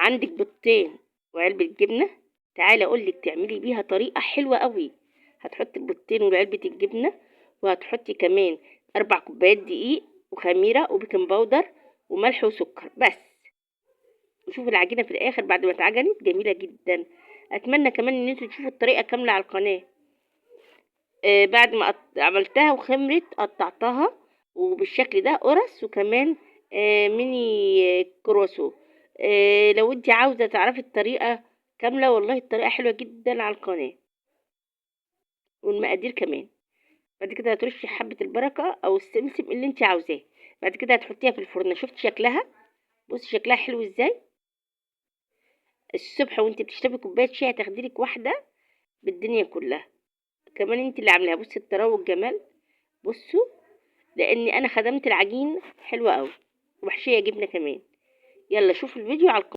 عندك بيضتين وعلبة جبنة، تعالي اقولك تعملي بيها طريقة حلوة قوي. هتحطي البيضتين وعلبة الجبنة، وهتحطي كمان 4 كوبايات دقيق وخميرة و baking powder وملح وسكر بس. وشوفوا العجينة في الاخر بعد ما اتعجنت جميلة جدا. اتمنى كمان ان انتوا تشوفوا الطريقة كاملة على القناة. بعد ما عملتها وخمرت قطعتها وبالشكل ده قرص، وكمان ميني كرواسون. لو انت عاوزة تعرفي الطريقة كاملة، والله الطريقة حلوة جدا على القناة والمقادير كمان. بعد كده هترشي حبة البركة او السمسم اللي انت عاوزاه. بعد كده هتحطيها في الفرن. شفت شكلها؟ بصي شكلها حلو ازاي. الصبح وانت بتشربي كوباية شاي هتاخدي لك واحدة بالدنيا كلها، كمان انت اللي عاملاها. بصي الطراوه والجمال، بصوا لاني انا خدمت العجين حلوة قوي ومحشيه جبنه كمان. يلا شوفوا الفيديو على القناة.